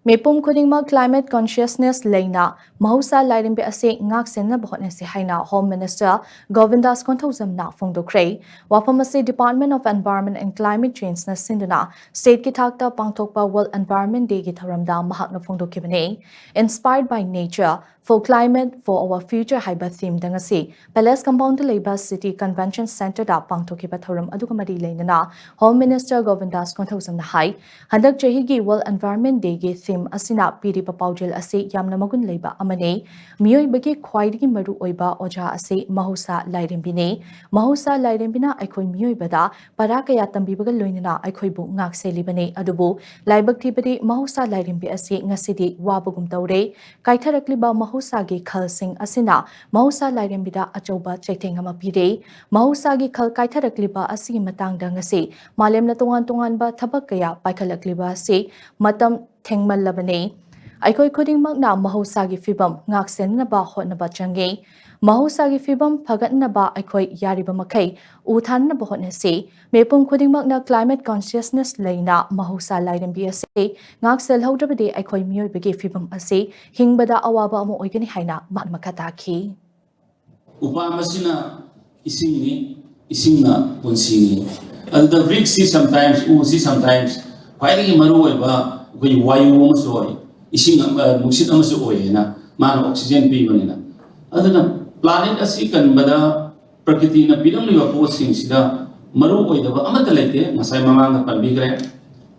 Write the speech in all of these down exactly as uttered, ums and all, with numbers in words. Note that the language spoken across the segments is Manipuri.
ꯃꯤꯄꯨꯝ ꯈꯨꯗꯤꯡꯃꯛ climate consciousness ꯂꯩꯅ ꯃꯍꯧꯁꯥ ꯂꯥꯏꯔꯦꯝꯕꯤ ꯑꯁꯤ ꯉꯥꯛꯁꯦꯟꯅꯕ ꯍꯣꯠꯅꯁꯤ ꯍꯥꯏꯅ Home Minister ꯒꯣꯕꯤꯟꯗꯥꯁ ꯀꯣꯟꯊꯧꯖꯝꯅ ꯐꯣꯡꯗꯣꯛꯈ꯭ꯔꯦ꯫ ꯋꯥꯐꯝ ꯑꯁꯤ Department of Environment and Climate Change ꯅ ꯁꯤꯟꯗꯨꯅ stateꯀꯤ ꯊꯥꯛꯇ ꯄꯥꯡꯊꯣꯛꯄ World Environment Day ꯒꯤ ꯊꯧꯔꯝꯗ ꯃꯍꯥꯛꯅ ꯐꯣꯡꯗꯣꯛꯈꯤꯕꯅꯤ꯫ Inspired by Nature, for Climate, for Our Future ꯍꯥꯏꯕ themeꯗ ꯉꯁꯤ Palace Compoundꯗ ꯂꯩꯕ City Convention Centreꯗ ꯄꯥꯡꯊꯣꯛꯈꯤꯕ ꯊꯧꯔꯝ ꯑꯗꯨꯒ ꯃꯔꯤ ꯂꯩꯅꯅ Home Minister ꯒꯣꯕꯤꯟꯗꯥꯁ ꯀꯣꯟꯊꯧꯖꯝꯅ ꯍꯥꯏ, ꯍꯟꯗꯛ ꯆꯍꯤꯒꯤ World Environment Dayꯒꯤ theme ꯑꯁꯤꯅ ꯄꯤꯔꯤꯕ ꯄꯥꯎꯖꯦꯜ ꯑꯁꯤ ꯌꯥꯝꯅ ꯃꯒꯨꯟ ꯂꯩꯕ ꯑꯃꯅꯤ꯫ ꯃꯤꯑꯣꯏꯕꯒꯤ ꯈ꯭ꯋꯥꯏꯗꯒꯤ ꯃꯔꯨ ꯑꯣꯏꯕ ꯑꯣꯖꯥ ꯑꯁꯤ ꯃꯍꯧꯁꯥ ꯂꯥꯏꯔꯦꯝꯕꯤꯅꯤ꯫ ꯃꯍꯧꯁꯥ ꯂꯥꯏꯔꯦꯝꯕꯤꯅ ꯑꯩꯈꯣꯏ ꯃꯤꯑꯣꯏꯕꯗ ꯄꯔꯥ ꯀꯌꯥ ꯇꯝꯕꯤꯕꯒ ꯂꯣꯏꯅꯅ ꯑꯩꯈꯣꯏꯕꯨ ꯉꯥꯛ ꯁꯦꯜꯂꯤꯕꯅꯤ꯫ ꯑꯗꯨꯕꯨ ꯂꯥꯏꯕꯛ ꯊꯤꯕꯗꯤ ꯃꯍꯧꯁꯥ ꯂꯥꯏꯔꯦꯝꯕꯤ ꯑꯁꯤ ꯉꯁꯤꯗꯤ ꯋꯥꯕꯒꯨꯝ ꯇꯧꯔꯦ꯫ ꯀꯥꯏꯊꯔꯛꯂꯤꯕ ꯃꯍꯧꯁꯥꯒꯤ ꯈꯜꯁꯤꯡ ꯑꯁꯤꯅ ꯃꯍꯧꯁꯥ ꯂꯥꯏꯔꯦꯝꯕꯤꯗ ꯑꯆꯧꯕ ꯆꯩꯊꯦꯡ ꯑꯃ ꯄꯤꯔꯦ꯫ ꯃꯍꯧꯁꯥꯒꯤ ꯈꯜ ꯀꯥꯏꯊꯔꯛꯂꯤꯕ ꯑꯁꯤꯒꯤ ꯃꯇꯥꯡꯗ ꯉꯁꯤ ꯃꯥꯂꯦꯝꯅ ꯇꯣꯉꯥꯟ ꯇꯣꯉꯥꯟꯕ ꯊꯕꯛ ꯀꯌꯥ ꯄꯥꯏꯈꯠꯂꯛꯂꯤꯕ ꯑꯁꯤ ꯃꯇꯝ ꯊꯦꯡꯃꯜꯂꯕꯅꯤ꯫ ꯑꯩꯈꯣꯏ ꯈꯨꯗꯤꯡꯃꯛꯅ ꯃꯍꯧꯁꯥꯒꯤ ꯐꯤꯕꯝ ꯉꯥꯛꯁꯦꯟꯅꯕ ꯍꯣꯠꯅꯕ ꯆꯪꯏ꯫ ꯃꯍꯧꯁꯥꯒꯤ ꯐꯤꯕꯝ ꯐꯒꯠꯅꯕ ꯑꯩꯈꯣꯏ ꯌꯥꯔꯤꯕ ꯃꯈꯩ ꯎ ꯊꯥꯅꯕ ꯍꯣꯠꯅꯁꯤ꯫ ꯃꯤꯄꯨꯝ ꯈꯨꯗꯤꯡꯃꯛꯅ climate consciousness ꯂꯩꯅ ꯃꯍꯧꯁꯥ ꯂꯥꯏꯔꯦꯝꯕꯤ ꯑꯁꯤ ꯉꯥꯛ ꯁꯦꯜꯍꯧꯗ꯭ꯔꯕꯗꯤ ꯑꯩꯈꯣꯏ ꯃꯤꯑꯣꯏꯕꯒꯤ ꯐꯤꯕꯝ ꯑꯁꯤ ꯍꯤꯡꯕꯗ ꯑꯋꯥꯕ ꯑꯃ ꯑꯣꯏꯒꯅꯤ ꯍꯥꯏꯅ ꯃꯍꯥꯛ ꯃꯈꯥ ꯇꯥꯈꯤ꯫ ꯎꯄꯥꯝ ꯑꯁꯤꯅ ꯏꯁꯤꯡꯅꯤ, ꯏꯁꯤꯡꯅ ꯄꯨꯟꯁꯤꯅꯤ꯫ ꯑꯗꯨꯗ ꯕ꯭ꯔꯤꯛꯁꯤ sometimes, ꯎꯁꯤ sometimes ꯈ꯭ꯋꯥꯏꯗꯒꯤ ꯃꯔꯨꯑꯣꯏꯕ ꯑꯩꯈꯣꯏꯒꯤ ꯋꯥꯌꯨ ꯑꯃꯁꯨ ꯑꯣꯏ, ꯏꯁꯤꯡ ꯑꯃ, ꯅꯨꯡꯁꯤꯠ ꯑꯃꯁꯨ ꯑꯣꯏꯌꯦꯅ, ꯃꯥꯅ oxygen ꯄꯤꯕꯅꯤꯅ꯫ ꯑꯗꯨꯅ planet ꯑꯁꯤ ꯀꯟꯕꯗ ꯄ꯭ꯔꯀꯤꯇꯤꯅ ꯄꯤꯔꯝꯂꯤꯕ ꯄꯣꯠꯁꯤꯡꯁꯤꯗ ꯃꯔꯨ ꯑꯣꯏꯗꯕ ꯑꯃꯠꯇ ꯂꯩꯇꯦ꯫ ꯉꯁꯥꯏ ꯃꯃꯥꯡꯗ ꯄꯟꯕꯤꯈ꯭ꯔꯦ,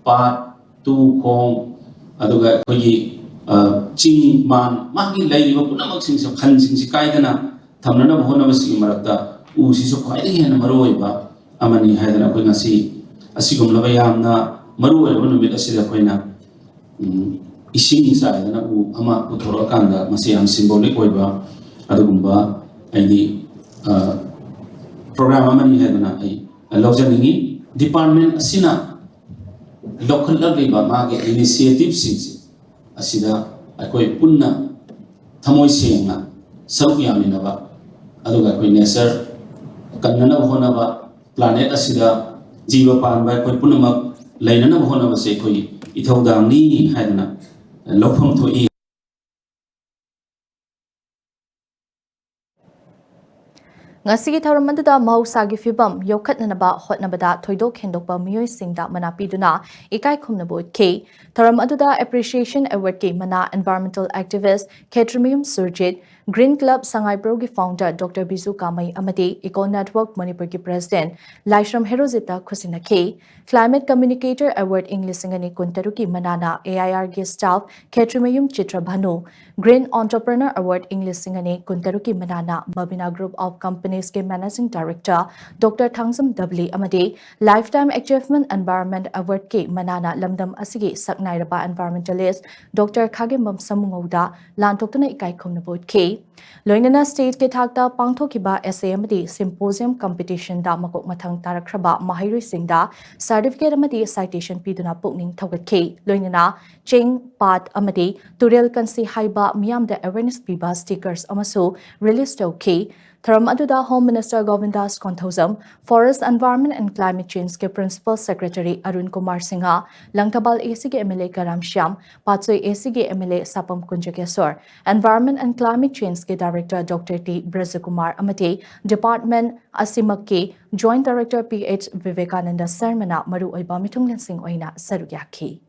ꯄꯥꯠ, ꯇꯨ, ꯈꯣꯡ, ꯑꯗꯨꯒ ꯑꯩꯈꯣꯏꯒꯤ, ꯑ, ꯆꯤꯡ, ꯃꯥꯟ, ꯃꯥꯒꯤ ꯂꯩꯔꯤꯕ ꯄꯨꯝꯅꯃꯛꯁꯤꯡꯁꯦ, ꯈꯟꯁꯤꯡꯁꯤ ꯀꯥꯏꯗꯅ ꯊꯝꯅꯅꯕ ꯍꯣꯠꯅꯕꯁꯤꯒꯤ ꯃꯔꯛꯇ ꯎꯁꯤꯁꯨ ꯈ꯭ꯋꯥꯏꯗꯒꯤ ꯍꯦꯟꯅ ꯃꯔꯨ ꯑꯣꯏꯕ ꯑꯃꯅꯤ ꯍꯥꯏꯗꯅ ꯑꯩꯈꯣꯏ ꯉꯁꯤ ꯑꯁꯤꯒꯨꯝꯂꯕ ꯌꯥꯝꯅ ꯃꯔꯨ ꯑꯣꯏꯔꯕ ꯅꯨꯃꯤꯠ ꯑꯁꯤꯗ ꯑꯩꯈꯣꯏꯅ, ꯎꯝ, ꯏꯁꯤꯡ ꯆꯥꯏꯗꯅ ꯎ ꯑꯃ ꯄꯨꯊꯣꯔꯛꯑꯀꯥꯟꯗ ꯃꯁꯤ ꯌꯥꯝ symbolic ꯑꯣꯏꯕ ꯑꯗꯨꯒꯨꯝꯕ ꯑꯩꯗꯤ, ꯑ, program ꯑꯃꯅꯤ ꯍꯥꯏꯗꯅ ꯑꯩ ꯂꯧꯖꯅꯤꯡꯉꯤ꯫ Department ꯑꯁꯤꯅ ꯂꯧꯈꯠꯂꯛꯂꯤꯕ ꯃꯥꯒꯤ initiativeꯁꯤꯡꯁꯦ ꯑꯁꯤꯗ ꯑꯩꯈꯣꯏ ꯄꯨꯟꯅ ꯊꯃꯣꯏ ꯁꯦꯡꯅ ꯁꯔꯨꯛ ꯌꯥꯃꯤꯟꯅꯕ, ꯑꯗꯨꯒ ꯑꯩꯈꯣꯏ nature ꯀꯟꯅꯅꯕ ꯍꯣꯠꯅꯕ, planet ꯑꯁꯤꯗ ꯖꯤꯕ ꯄꯥꯟꯕ ꯑꯩꯈꯣꯏ ꯄꯨꯝꯅꯃꯛ ꯂꯩꯅꯅꯕ ꯍꯣꯠꯅꯕꯁꯦ ꯑꯩꯈꯣꯏꯒꯤ ꯏꯊꯧꯗꯥꯡꯅꯤ ꯍꯥꯏꯗꯅ ꯂꯧꯐꯝ ꯊꯣꯛꯏ꯫ ꯉꯁꯤꯒꯤ ꯊꯧꯔꯝ ꯑꯗꯨꯗ ꯃꯍꯧꯁꯥꯒꯤ ꯐꯤꯕꯝ ꯌꯣꯛꯈꯠꯅꯅꯕ ꯍꯣꯠꯅꯕꯗ ꯊꯣꯏꯗꯣꯛ ꯍꯦꯟꯗꯣꯛꯄ ꯃꯤꯑꯣꯏꯁꯤꯡꯗ ꯃꯅꯥ ꯄꯤꯗꯨꯅ ꯏꯀꯥꯏ ꯈꯨꯝꯅꯕ ꯎꯠꯈꯤ꯫ ꯊꯧꯔꯝ ꯑꯗꯨꯗ Appreciation Awardꯀꯤ ꯃꯅꯥ Environmental Activist ꯈꯦꯇ꯭ꯔꯤꯃꯌꯨꯝ Surjit, Green Club ꯁꯉꯥꯏꯄ꯭ꯔꯧꯒꯤ founder Doctor Biju ꯀꯥꯃꯩ ꯑꯃꯗꯤ Eco Network ꯃꯅꯤꯄꯨꯔꯒꯤ president ꯂꯥꯏꯁ꯭ꯔꯝ ꯍꯦꯔꯣꯖꯤꯠꯇ ꯈꯨꯠꯁꯤꯟꯅꯈꯤ꯫ Climate Communicator Award ꯏꯪ ꯂꯤꯁꯤꯡ ꯑꯅꯤ ꯀꯨꯟꯇꯔꯨꯛꯀꯤ ꯃꯅꯥꯅ AIRꯒꯤ staff ꯈꯦꯇ꯭ꯔꯤꯃꯌꯨꯝ ꯆꯤꯇ꯭ꯔ ꯚꯥꯅꯨ, Green Entrepreneur Award ꯏꯪ ꯂꯤꯁꯤꯡ ꯑꯅꯤ ꯀꯨꯟꯇꯔꯨꯛꯀꯤ ꯃꯅꯥꯅ Babina Group of Companiesꯀꯤ Managing Director Doctor Thangjam ꯗꯕꯂꯤ ꯑꯃꯗꯤ Lifetime Achievement Environment Awardꯀꯤ ꯃꯅꯥꯅ ꯂꯝꯗꯝ ꯑꯁꯤꯒꯤ ꯁꯛꯅꯥꯏꯔꯕ environmentalist Doctor ꯈꯥꯒꯦꯝꯕꯝ ꯁꯥꯃꯨꯉꯧꯗ ꯂꯥꯟꯊꯣꯛꯇꯨꯅ ꯏꯀꯥꯏ ꯈꯨꯝꯅꯕ ꯎꯠꯈꯤ꯫ ꯂꯣꯏꯅꯅ stateꯀꯤ ꯊꯥꯛꯇ ꯄꯥꯡꯊꯣꯛꯈꯤꯕ essay ꯑꯃꯗꯤ symposium competitionꯗ ꯃꯀꯣꯛ ꯃꯊꯪ ꯇꯥꯔꯛꯈ꯭ꯔꯕ ꯃꯍꯩꯔꯣꯏꯁꯤꯡꯗ certificate ꯑꯃꯗꯤ citation ꯄꯤꯗꯨꯅ ꯄꯨꯛꯅꯤꯡ ꯊꯧꯒꯠꯈꯤ꯫ ꯂꯣꯏꯅꯅ ꯆꯤꯡ, ꯄꯥꯠ ꯑꯃꯗꯤ ꯇꯨꯔꯦꯜ ꯀꯟꯁꯤ ꯍꯥꯏꯕ ꯃꯤꯌꯥꯝꯗ awareness ꯄꯤꯕ stickers ꯑꯃꯁꯨ release ꯇꯧꯈꯤ꯫ ꯊꯧꯔꯝ ꯑꯗꯨꯗ Home Minister Govindas Konthoujam, Forest, Environment and Climate Changeꯀꯤ Principal Secretary ꯑꯔꯨꯟ ꯀꯨꯃꯥꯔ ꯁꯤꯡꯍ, ꯂꯪꯊꯕꯥꯜ ACꯒꯤ MLA ꯀꯔꯥꯝ ꯁ꯭ꯌꯥꯝ, ꯄꯥꯠꯁꯣꯏ ACꯒꯤ MLA Sapam Kunjakesor, Environment and Climate Changeꯀꯤ Director Doctor ꯇꯤ ꯕ꯭ꯔꯖꯀꯨꯃꯥꯔ ꯑꯃꯗꯤ department ꯑꯁꯤꯃꯛꯀꯤ Joint Director P H Vivekananda ꯁꯔꯃꯅ ꯃꯔꯨꯑꯣꯏꯕ ꯃꯤꯊꯨꯡꯂꯦꯟꯁꯤꯡ ꯑꯣꯏꯅ ꯁꯔꯨꯛ ꯌꯥꯈꯤ꯫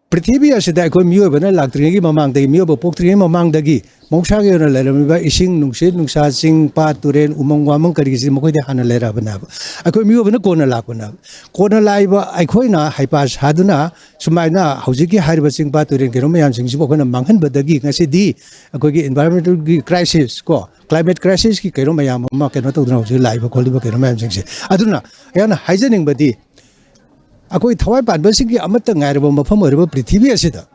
ꯄ꯭ꯔꯤꯊꯤꯕꯤ ꯑꯁꯤꯗ ꯑꯩꯈꯣꯏ ꯃꯤꯑꯣꯏꯕꯅ ꯂꯥꯛꯇ꯭ꯔꯤꯉꯩꯒꯤ ꯃꯃꯥꯡꯗꯒꯤ, ꯃꯤꯑꯣꯏꯕ ꯄꯣꯛꯇ꯭ꯔꯤꯉꯩ ꯃꯃꯥꯡꯗꯒꯤ ꯃꯍꯧꯁꯥꯒꯤ ꯑꯣꯏꯅ ꯂꯩꯔꯝꯃꯤꯕ ꯏꯁꯤꯡ, ꯅꯨꯡꯁꯤꯠ, ꯅꯨꯡꯁꯥ, ꯆꯤꯡ, ꯄꯥꯠ, ꯇꯨꯔꯦꯜ, ꯎꯃꯪ, ꯋꯥꯃꯪ ꯀꯔꯤꯁꯤ ꯃꯈꯣꯏꯗꯤ ꯍꯥꯟꯅ ꯂꯩꯔꯛꯑꯕꯅꯦꯕ꯫ ꯑꯩꯈꯣꯏ ꯃꯤꯑꯣꯏꯕꯅ ꯀꯣꯟꯅ ꯂꯥꯛꯄꯅꯦꯕ꯫ ꯀꯣꯟꯅ ꯂꯥꯛꯏꯕ ꯑꯩꯈꯣꯏꯅ ꯍꯩꯄꯥ ꯁꯥꯗꯨꯅ ꯁꯨꯃꯥꯏꯅ ꯍꯧꯖꯤꯛꯀꯤ ꯍꯥꯏꯔꯤꯕ ꯆꯤꯡ, ꯄꯥꯠ, ꯇꯨꯔꯦꯜ ꯀꯩꯅꯣ ꯃꯌꯥꯝꯁꯤꯡꯁꯤꯕꯨ ꯑꯩꯈꯣꯏꯅ ꯃꯥꯡꯍꯟꯕꯗꯒꯤ ꯉꯁꯤꯗꯤ ꯑꯩꯈꯣꯏꯒꯤ environmentalꯒꯤ crisis ꯀꯣ, climate crisisꯀꯤ ꯀꯩꯅꯣ ꯃꯌꯥꯝ ꯑꯃ ꯀꯩꯅꯣ ꯇꯧꯗꯅ ꯍꯧꯖꯤꯛ ꯂꯥꯛꯏꯕ ꯈꯣꯠꯂꯤꯕ ꯀꯩꯅꯣ ꯃꯌꯥꯝꯁꯤꯡꯁꯦ꯫ ꯑꯗꯨꯅ ꯑꯩꯍꯥꯛꯅ ꯍꯥꯏꯖꯅꯤꯡꯕꯗꯤ ꯑꯩꯈꯣꯏ ꯊꯋꯥꯏ ꯄꯥꯟꯕꯁꯤꯡꯒꯤ ꯑꯃꯠꯇ ꯉꯥꯏꯔꯕ ꯃꯐꯝ ꯑꯣꯏꯔꯤꯕ ꯄ꯭ꯔꯤꯊꯤꯕꯤ ꯑꯁꯤꯗ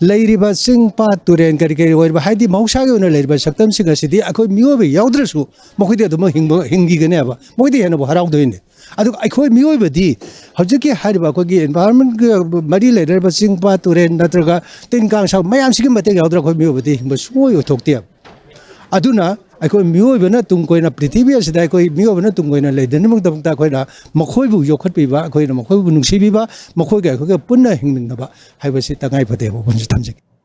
ꯂꯩꯔꯤꯕ ꯆꯤꯡ, ꯄꯥꯠ, ꯇꯨꯔꯦꯜ ꯀꯔꯤ ꯀꯔꯤ ꯑꯣꯏꯔꯤꯕ, ꯍꯥꯏꯗꯤ ꯃꯍꯧꯁꯥꯒꯤ ꯑꯣꯏꯅ ꯂꯩꯔꯤꯕ ꯁꯛꯇꯝꯁꯤꯡ ꯑꯁꯤꯗꯤ ꯑꯩꯈꯣꯏ ꯃꯤꯑꯣꯏꯕ ꯌꯥꯎꯗ꯭ꯔꯁꯨ ꯃꯈꯣꯏꯗꯤ ꯑꯗꯨꯃꯛ ꯍꯤꯡꯕ, ꯍꯤꯡꯈꯤꯒꯅꯦꯕ, ꯃꯈꯣꯏꯗꯤ ꯍꯦꯟꯅꯕꯨ ꯍꯔꯥꯎꯗꯣꯏꯅꯦ꯫ ꯑꯗꯨꯒ ꯑꯩꯈꯣꯏ ꯃꯤꯑꯣꯏꯕꯗꯤ ꯍꯧꯖꯤꯛꯀꯤ ꯍꯥꯏꯔꯤꯕ ꯑꯩꯈꯣꯏꯒꯤ environmentꯒ ꯃꯔꯤ ꯂꯩꯅꯔꯤꯕ ꯆꯤꯡ, ꯄꯥꯠ, ꯇꯨꯔꯦꯜ ꯅꯠꯇ꯭ꯔꯒ ꯇꯤꯟ, ꯀꯥꯡ, ꯁꯥ ꯃꯌꯥꯝꯁꯤꯒꯤ ꯃꯇꯦꯡ ꯌꯥꯎꯗ꯭ꯔꯒ ꯑꯩꯈꯣꯏ ꯃꯤꯑꯣꯏꯕꯗꯤ ꯍꯤꯡꯕ ꯁꯨꯡꯑꯣꯏ ꯑꯣꯏꯊꯣꯛꯇꯦꯕ꯫ ꯑꯗꯨꯅ ꯑꯩꯈꯣꯏ ꯃꯤꯑꯣꯏꯕꯅ ꯇꯨꯡ ꯀꯣꯏꯅ, ꯄ꯭ꯔꯤꯊꯤꯕꯤ ꯑꯁꯤꯗ ꯑꯩꯈꯣꯏ ꯃꯤꯑꯣꯏꯕꯅ ꯇꯨꯡ ꯀꯣꯏꯅ ꯂꯩꯗꯅꯕꯒꯤꯗꯃꯛꯇ ꯑꯩꯈꯣꯏꯅ ꯃꯈꯣꯏꯕꯨ ꯌꯣꯛꯈꯠꯄꯤꯕ, ꯑꯩꯈꯣꯏꯅ ꯃꯈꯣꯏꯕꯨ ꯅꯨꯡꯁꯤꯕꯤꯕ, ꯃꯈꯣꯏꯒ ꯑꯩꯈꯣꯏꯒ ꯄꯨꯟꯅ ꯍꯤꯡꯃꯤꯟꯅꯕ ꯍꯥꯏꯕꯁꯤ ꯇꯉꯥꯏ ꯐꯗꯦ ꯍꯥꯏꯕ ꯋꯥꯐꯝꯁꯤ ꯊꯝꯖꯒꯦ꯫